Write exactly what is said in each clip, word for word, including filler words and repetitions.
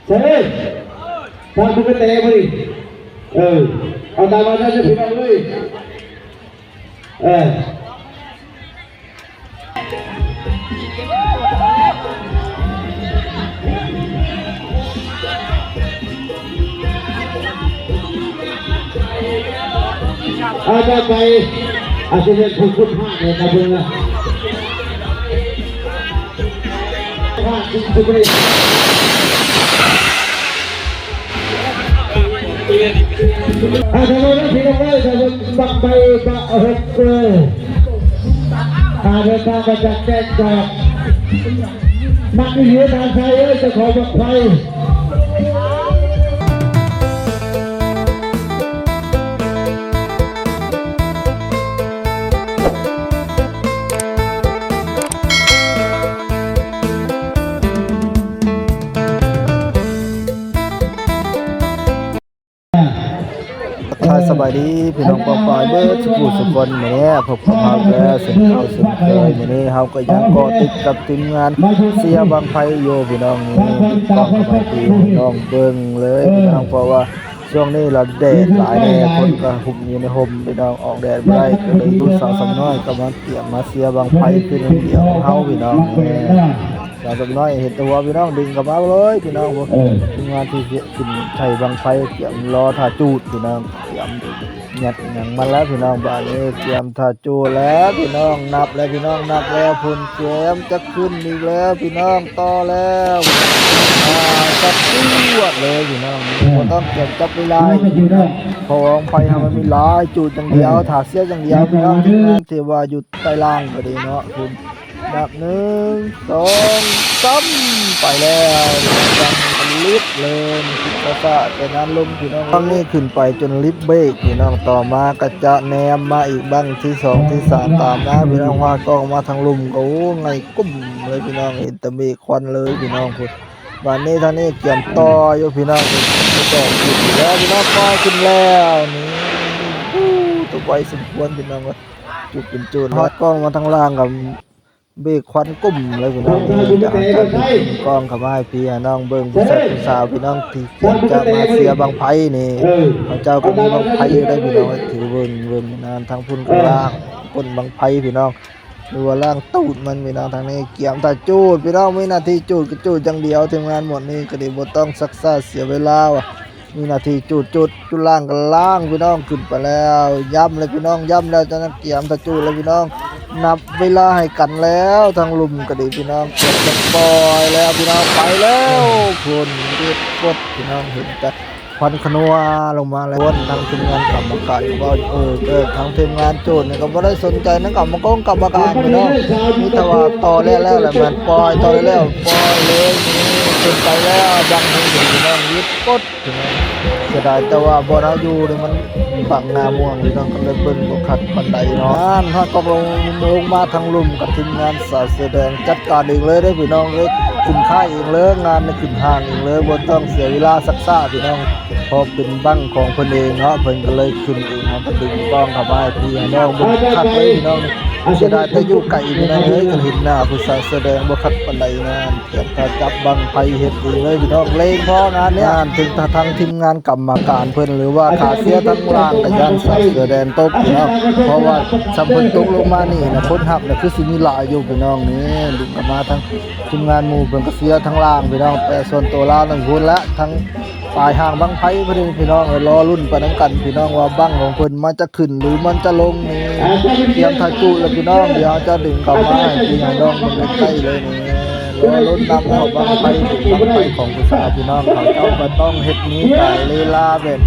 เฮ้ย ทางคุณไปเตะมาดิ เออ เอาตามมาได้เลยพี่น้องเว้ย เออ อาจจะไป อาจจะเป็นคนพุทธพลาดเลยครับเพื่อนนะ พลาดจริงๆเลย อาจจะไม่ได้พี่น้องเอ้ย แต่มันบักไปบักเอาเฮ็ดเกลือ อาเดินทางมาจากแจ้งจอก มักมีเหตุทางไทยเอ้ย เจ้าของบักไฟ ทักทายสบายดีพี่น้องป้องปายเบิดสุขุสุคนมื้อนี้พบกับเฮาแล้วเช่นเก่าเช่นเคยมื้อนี้เฮาก็ยังเกาะติดกับทีมงานเสียบั้งไฟอยู่พี่น้องนี่กล้องเข้ามาพี่น้องเบิ่งเลยพี่น้องเพราะว่าช่วงนี้ละแดดหลายแน่คนก็หุบอยู่ในห่มพี่น้องออกแดดบ่ได้ก็เลยอยู่สาวสำน้อยก็มาเตรียมมาเสียบั้งไฟคือเดียวของเฮาพี่น้องนี่สาวสำน้อยเห็นแต่หัวพี่น้องดึงเข้ามาเลยพี่น้อง เออ ทีมงานที่เสีย ขึ้นใส่บั้งไฟเตรียมรอท่าจูดพี่น้องเตรียมยัดหยังมาแล้วพี่น้องบ้านนี้เตรียมท่าจูดแล้วพี่น้องนับแล้วพี่น้องนับแล้วเพิ่นเตรียมจะขึ้นอีกแล้วพี่น้องต่อแล้วอ่าจับจวดเลยพี่น้องบ่ต้องเตรียมจับเวลาอีกพี่น้องเพราะว่าบั้งไฟเฮามันมีหลายจูดอย่างเดียวท่าเสียอย่างเดียวพี่น้องทีมงานที่ว่าอยู่ใต้ล่างก็ดีเนาะคุณ นับหนึ่งสองสามไปแล้วดังลิบเลยมันคือซะซะแต่นั้นลมพี่น้องตอนนี้ขึ้นไปจนลิบเบรกพี่น้องต่อมาก็จะแนมมาอีกบั้งที่สองที่สามตามมาพี่น้องว่ากล้องมาทางลุ่มก็โอ้ไงกุ้มเลยพี่น้องเห็นแต่เมฆควันเลยพี่น้องพุดวันนี้ทางนี้เตรียมต่ออยู่พี่น้องพุดก็ต่อขึ้นแล้วพี่น้องต่อขึ้นแล้วนี่อู้ตัวไวสมควรพี่น้องเอ้ยจุดเป็นจุดฮอดกล้องมาทางล่างกับ เบรกควันกุ้มเลยพี่น้องนี่จะเอาจับกล้องเข้ามาให้พี่ให้น้องเบิ่งผู้ชายผู้สาวพี่น้องที่เตรียมจะมาเสียบั้งไฟนี่เขาเจ้าก็มีบั้งไฟได้พี่น้องถือเบิ่งเบิ่งนานทั้งพุ่นก็ล่างก้นบั้งไฟพี่น้องหรือว่าล่างตูดมันพี่น้องทางนี้เกียมถ้าจูดพี่น้องมีหน้าที่จูดก็จูดอย่างเดียวทีมงานหมดนี่ก็ดีบ่ต้องซักซ่าเสียเวลาว่ะ มีหน้าที่จุดจุดจุดล่างกันล่างพี่น้องขึ้นไปแล้วย่ำเลยพี่น้องย่ำแล้วจะนักเกียมตะจูดเลยพี่น้องนับเวลาให้กันแล้วทางลุ่มก็ดีพี่น้องเก็บกันปล่อยแล้วพี่น้องไปแล้วคนเด็ดกดพี่น้องเห็นแต่ควันขนัวลงมาแล้วคนทางทีมงานกรรมการก็เออเออทางทีมงานโจทย์เนี่ยก็ไม่ได้สนใจนะกรรมกรกรรมการพี่น้องมีแต่ว่าต่อแล้วแล้วแหละมันปล่อยต่อแล้วปล่อยเลยขึ้นไปแล้วดังทางลุ่มพี่น้องยึดกด เสียดายแต่ว่าบ่อนเฮาอยู่นี่มันบังหน้าม่วงพี่น้องก็เลยเบิ่งบ่คักปานใดเนาะงานฮอดกองลงลงมาทางลุ่มกับทีมงานสาวเสื้อแดงจัดการเองเลยเด้อพี่น้องเอ้ยขึ้นค่ายเองเลยงานนี่ขึ้นห้างเองเลยบ่ต้องเสียเวลาซักซ่าพี่น้องเพราะเป็นบั้งของเพิ่นเองเนาะเพิ่นก็เลยขึ้นเองเฮาก็ดึงกล้องเข้ามาให้พี่ให้น้องเบิ่งคักเลยพี่น้องเสียดายแต่อยู่ไกลพี่น้องเอ้ยคันเห็นหน้าผู้สาวเสื้อแดงบ่คักปานใดงาน เตรียมถ้าจับบั้งไฟเฮ็ดเองเลยพี่น้องเลงพองานเนี้ยงานถึงถ้าทางทีมงานกรรมการเพิ่นหรือว่าขาเสียทั้งล่างก็ย่านสาวเสื้อแดงตกพี่น้องเพราะว่าซำเพิ่นตกลงมานี่นะคนฮับน่ะคือสิมีหลายอยู่พี่น้องนี่ดึงกลับมาทั้งทีมงานหมู่เพิ่นก็เสียทั้งล่างพี่น้องแต่ส่วนตัวลาวนั่นพุ้นละทั้งปลายหางบั้งไฟเพิ่นพี่น้องเอ้ยรอลุ้นไปนำกันพี่น้องว่าบั้งของเพิ่นมันจะขึ้นหรือมันจะลงนี่เตรียมถ้าจุแล้วพี่น้องเดี๋ยวจะดึงกลับมาให้พี่ให้น้องเบิ่งใกล้ๆเลยนี่ รอลุ้นนำเอาบั้งไฟบั้งไฟของผู้สาวพี่น้องเขาเจ้าก็ต้องเฮ็ดนี้กะลีลาแบบ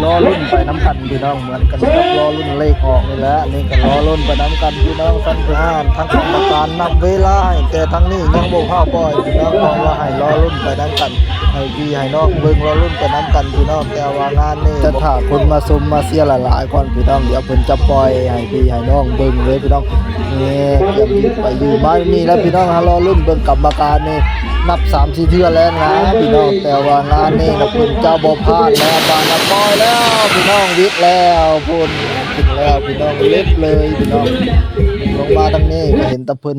รอลุ้นไปนำกันพี่น้องเหมือนกันกับรอลุ้นเลขออกนี่แหละนี่ก็รอลุ้นไปนำกันพี่น้องท่านผู้อ่านทั้งกรรมการนับเวลาให้แต่ทั้งนี้ยังบ่พาปล่อยพี่น้องเพราะว่าให้รอลุ้นไปนำกันให้พี่ให้น้องเบิ่งรอลุ้นไปนำกันพี่น้องแต่ว่างานนี้จะถ้าคนมาชมมาเชียร์หลายๆก่อนพี่น้องเดี๋ยวเพิ่นจะปล่อยให้พี่ให้น้องเบิ่งเลยพี่น้อง นี่เตรียมยืดไปยืดมานี่แล้วพี่น้องฮะรอลุ้นเบิ่งกรรมการนี่นับสามสี่เทื่อแล้วนะพี่น้องแต่ว่างานนี่นะคุณเจ้าบ่พลาดแล้วบานนะปล่อยแล้วพี่น้องวิทย์แล้วพุ่นขึ้นแล้วพี่น้องเล็บเลยพี่น้องลงมาทางนี้ก็เห็นตะเพิ่น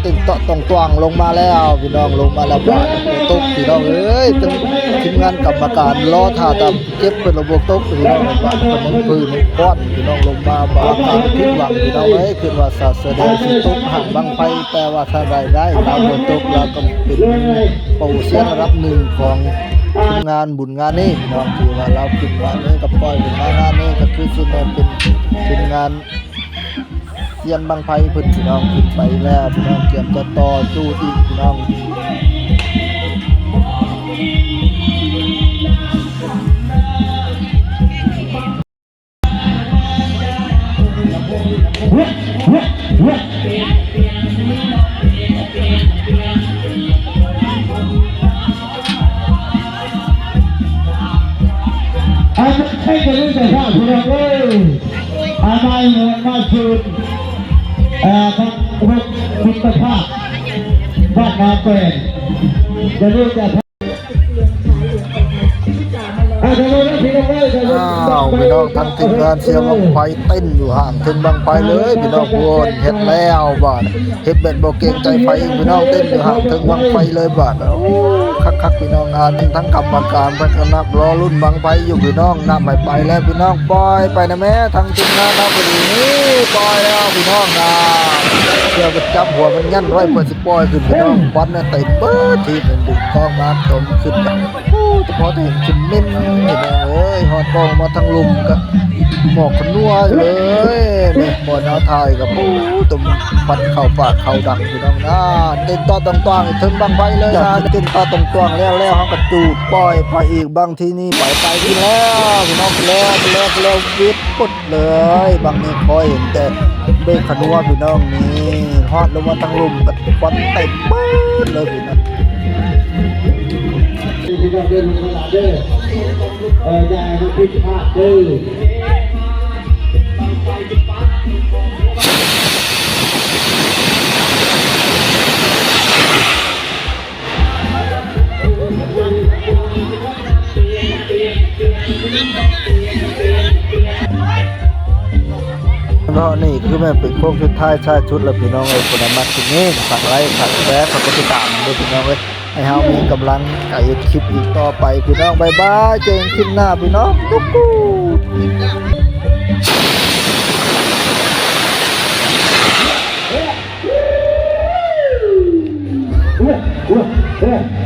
ติ่งเตาะตองตวงลงมาแล้วพี่น้องลงมาแล้วบานนะเพิ่น ตกพี่น้องเอ้ย เป็นทีมงานกรรมการรอท่าตามเก็บเป็นระบบตกพี่น้อง ว่าเป็นพื้นก้อนพี่น้อง ลงมาบ่าการผิดหวังพี่น้องเอ้ย คือว่าศาสดาสิตกห่างบังไฟ แต่ว่าถ้าได้ได้ลาวบ่ตก ลาวก็เป็นเป่าเสียงระดับหนึ่งของทีมงานบุญงานนี้พี่น้อง ที่ว่าลาวขึ้นมาเลยกับปล่อยขึ้นมางานนี้ก็คือสิแม่นเป็นทีมงาน เซียนบั้งไฟเพิ่นพี่น้อง ขึ้นไปแล้วพี่น้อง เตรียมจะต่อจูดอีกพี่น้อง อันนี้ให้จะรู้แต่ว่าพี่น้องเอ้ย อาไม้เงินมาคืนเอ่อทางรถมิตรภาพบ้านนาแปงจะรู้แต่ อ้าวพี่น้อง ทั้งทีมงานเซียนบั้งไฟเต้นอยู่ห่างเทิงบั้งไฟเลยพี่น้อง โอ้ยเฮ็ดแล้วบาด เฮ็ดแบบบ่เกรงใจไฟพี่น้อง เต้นอยู่ห่างเทิงบั้งไฟเลยบาด โอ้คักๆพี่น้อง งานทั้งกรรมการเพิ่นก็นับรอลุ้นบั้งไฟอยู่พี่น้อง นับให้ไปแล้วพี่น้อง ปล่อยไปนะแม่ ทั้งทีมงานเฮาก็ดี นี่ปล่อยแล้วพี่น้อง อ่าเพื่อไปจับหัวมันยันไว้เพื่อสิปล่อยขึ้นพี่น้อง ควันน่ะเต็มเบิด ที่มันดึงกล้องมาตมขึ้นไป โอ้เฉพาะแต่เห็นขึ้นเม่น เห็นไหมเอ้ย ฮอดกล้องมาทางลุ่มก็หมอกขนวเลย เนี่ยบ่อนเอาถ่ายกับ โอ้ตมควันเข้าปากเข้าดังพี่น้องนะ เต้นต่อต่างๆเทิงบั้งไฟเลยนะ เต้นต่อต่างๆแล้ว แล้วเฮาก็จูดปล่อยไปอีกบั้งที่นี่ ไปไปที่แล้วพี่น้อง แล้วแล้วแล้ววิดปุ๊ดเลย บั้งนี้คอยเห็นแต่เบรกขนวพี่น้อง นี่ฮอดลงมาทางลุ่มก็ควันเต็มเบิดเลยพี่น้อง พี่น้องเดินลงมาเด้อ เอออย่าให้มันผิดพลาดเด้อ เนาะ นี่คือแม่นเป็นโค้งสุดท้ายท้ายสุดแล้วพี่น้องเอ้ย คนละมักที่นี่ฝากไลค์ฝากแชร์ฝากกดติดตามด้วยพี่น้องเอ้ย ให้เฮามีกำลังใจเฮ็ดคลิปอีกต่อไปพี่น้อง บ๊ายบาย เจอกันคลิปหน้าพี่น้อง กุ๊กกุ๊ก